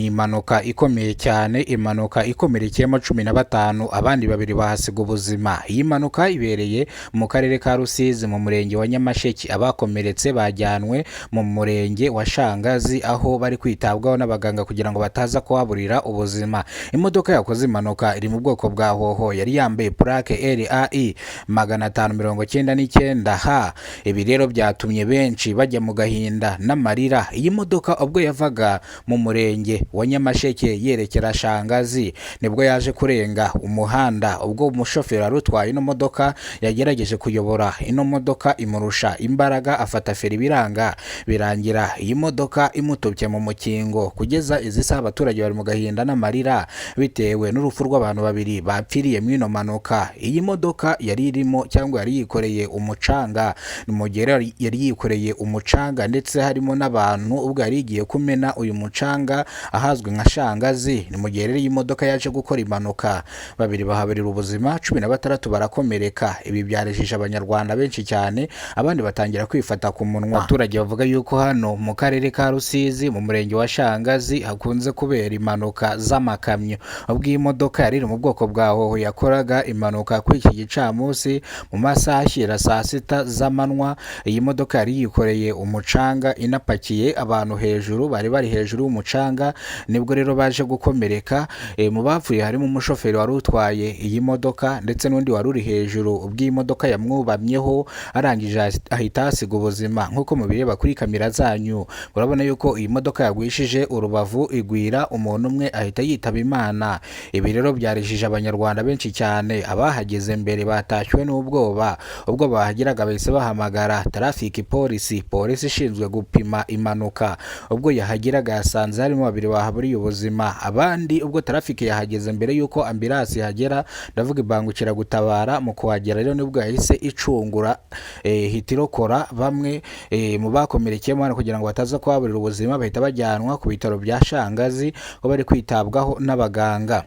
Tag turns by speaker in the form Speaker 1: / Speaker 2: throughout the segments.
Speaker 1: Ni impanuka ikomeye cyane, impanuka ikomerekeyemo 15, abandi babiri bahasiga ubuzima. Iyi mpanuka ibereye mu karere ka Rusizi mu murenge wa Nyamasheke. Abakomeretse bajyanwe mu murenge wa Shangazi aho bari kwitabwaho n'abaganga kugira ngo bataza kuhaburira ubuzima. Imodoka yakoze impanuka iri mu bwoko bwa hoho, yari yambaye purake RAI 599 H. Ibi rero byatumye benshi bajya mu gahinda n'amarira. Iyi modoka ubwo yavaga mu murenge wa Nyamasheke yerekera Shangazi nibwo yaje kurenga umuhanda, ubwo umushoferi wari utwaye ino modoka yagerageje kuyobora ino modoka imurusha imbaraga, afata feri biranga, birangira iyi modoka imutubye mu mukingo. Kugeza izi saha abaturage bari mu gahinda n'amarira bitewe n'urupfu rw'abantu babiri bapfiriye muri ino mpanuka. Iyi modoka yari irimo cyangwa yari yikoreye umucanga, ni mu gihe rero yari yikoreye umucanga ndetse harimo n'abantu, ubwo yari igiye kumena uyu mucanga ahazwi nka Shangazi. Ni mu gihe rero iyi modoka yaje gukora impanuka, babiri bahaburira ubuzima, 16 barakomereka. Ibi byarejije abanyarwanda benshi cyane, abandi batangira kwifata ku munwa. Abaturage bavuga yuko hano mu karere ka Rusizi mu murenge wa Shangazi hakunze kubera impanuka z'amakamyo. Ubwo iyi modoka yari iri mu bwoko bwa hoho yakoraga impanuka kuri iki gicamunsi mu masaha ashyira saa sita z'amanywa, iyi modoka yari yikoreye umucanga inapakiye abantu hejuru, bari bari hejuru y'umucanga, nibwo rero baje gukomereka. Mu bapfuye harimo umushoferi wari utwaye iyi modoka ndetse n'undi wari uri hejuru, ubwo iyi modoka yamwubamyeho arangije ahita ahasiga ubuzima. Nk'uko mubireba kuri kamera zanyu, murabona yuko iyi modoka yagwishije urubavu igwira umuntu umwe ahita yitaba Imana. Ibi rero byarijije abanyarwanda benshi cyane, abahageze mbere batashywe n'ubwoba, ubwo bahageraga bahise bahamagara traffic polisi, polisi ishinzwe gupima impanuka. Ubwo yahageraga yasanze harimo babiri bahaburiye ubuzima, abandi ubwo traffic yahageze mbere y'uko ambulance ihagera, ndavuga imbangukiragutabara, mu kuhagera rero nibwo yahise icungura ihita irokora bamwe mu bakomerekeyemo hano kugira ngo bataza kuhaburira ubuzima, bahita bajyanwa ku bitaro bya Shangazi aho bari kwitabwaho n'abaganga.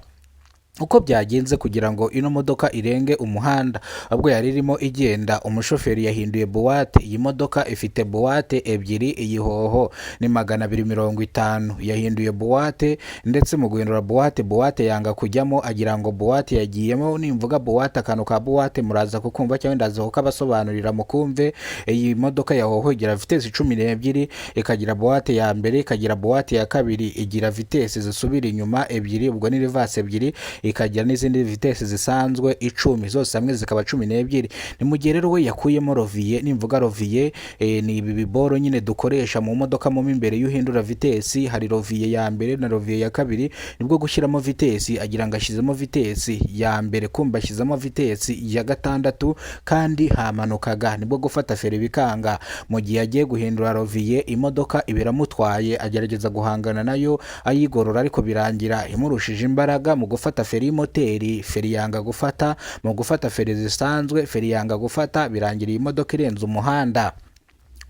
Speaker 1: Uko byagenze kugira ngo ino modoka irenge umuhanda, ubwo yari irimo igenda umushoferi yahinduye boîte. Iyi modoka ifite boîte ebyiri, iyi hoho ni 250. Yahinduye boîte ndetse mu guhindura boîte, boîte yanga kujyamo, agira ngo boîte yagiyemo. Nimvuga boîte, akantu ka boîte muraza kukumva cyangwa ndaza kukabasobanurira mukumve. Iyi modoka ya hoho igira vitesse 12, ikagira boîte ya mbere, ikagira boîte ya kabiri, igira vitesse zisubira inyuma ebyiri, ubwo ni reverse ebyiri, ikagira n'izindi vitesse zisanzwe 10, zose hamwe zikaba 12. Ni mu gihe rero we yakuyemo levier. Nimvuga levier, ni ibi biboro nyine dukoresha mu modoka mo imbere iyo uhindura vitesse, hari levier ya mbere na levier ya kabiri. Nibwo gushyiramo vitesse agira ngo ashyizemo vitesse ya mbere, kumva ashyizemo vitesse ya gatandatu kandi hamanukaga, nibwo gufata feri bikanga. Mu gihe agiye guhindura levier, imodoka iba iramutwaye, agerageza guhangana nayo ayigorora, ariko birangira imurushije imbaraga. Mu gufata feri y'imoteri, feri yanga gufata, mu gufata feri zisanzwe, feri yanga gufata, birangira iyi modoka irenze umuhanda.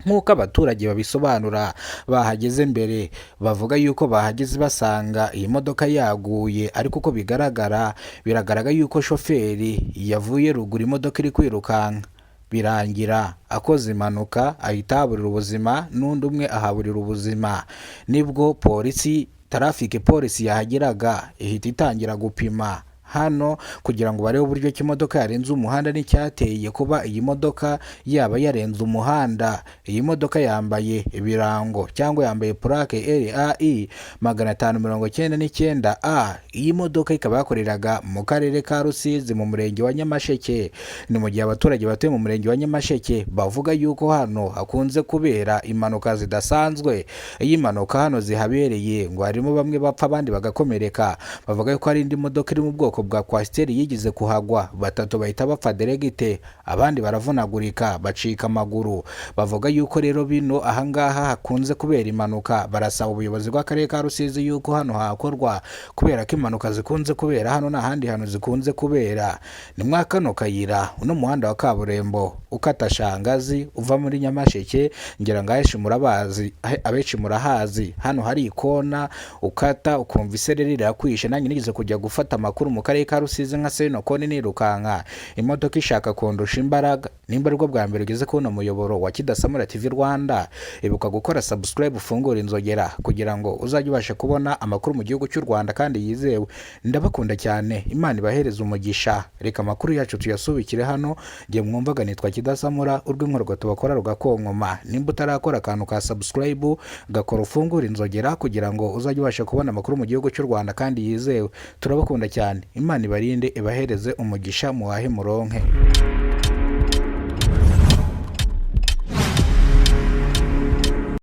Speaker 1: Nk'uko abaturage babisobanura bahageze mbere, bavuga yuko bahageze basanga iyi modoka yaguye, ariko uko bigaragara, biragaragara yuko shoferi yavuye ruguru imodoka iri kwirukanka, birangira akoze impanuka ahita ahaburira ubuzima, n'undi umwe ahaburira ubuzima. Nibwo polisi, traffic polisi yahageraga ihita itangira gupima hano kugira ngo barebe uburyo ki imodoka yarenze umuhanda n'icyateye kuba iyi modoka yaba yarenze umuhanda. Iyi modoka yambaye ibirango cyangwa yambaye purake RAI 599 A. Iyi modoka ikaba yakoreraga mu karere ka Rusizi mu murenge wa Nyamasheke. Ni mu gihe abaturage batuye mu murenge wa Nyamasheke bavuga yuko hano hakunze kubera impanuka zidasanzwe. Iyo impanuka hano zihabereye ngo harimo bamwe bapfa abandi bagakomereka. Bavuga yuko hari indi modoka iri mu bwoko bwa coaster yigeze kuhagwa, batatu bahita bapfa direct, abandi baravunagurika bacika amaguru. Bavuga yuko rero bino ahangaha hakunze kubera impanuka. Barasaba ubuyobozi bw'akarere ka Rusizi yuko hano hakorwa, kubera ko impanuka zikunze kubera hano nta handi hantu zikunze kubera. Ni mwa kano kayira, uno muhanda wa kaburimbo ukata Shangazi uva muri Nyamasheke, ngira ngo ahenshi murabazi, abenshi murahazi. Hano hari ikona ukata ukumva isereri rirakwishe. Nanjye nigeze kujya gufata amakuru mu karere ka Rusizi nka Senokoni nirukanka, imodoka ishaka kundusha imbaraga. Nimba aribwo bwa mbere ugeze kubona umuyoboro wa Kidasamura TV Rwanda, ibuka gukora subscribe, ufungure inzogera kugira ngo uzajye ubasha kubona amakuru mu gihugu cy'u Rwanda kandi yizewe. Ndabakunda cyane, Imana ibahereze umugisha. Reka amakuru yacu tuyasubikire hano. Njye mwumvaga nitwa Kidasamura, urw'inkorogoto bakora rugakonkoma. Nimba utarakora akantu ka subscribe, gakora, ufungure inzogera kugira ngo uzajye ubasha kubona amakuru mu gihugu cy'u Rwanda kandi yizewe. Turabakunda cyane, Imana ibarinde, ibahereze umugisha, muhahe muronke.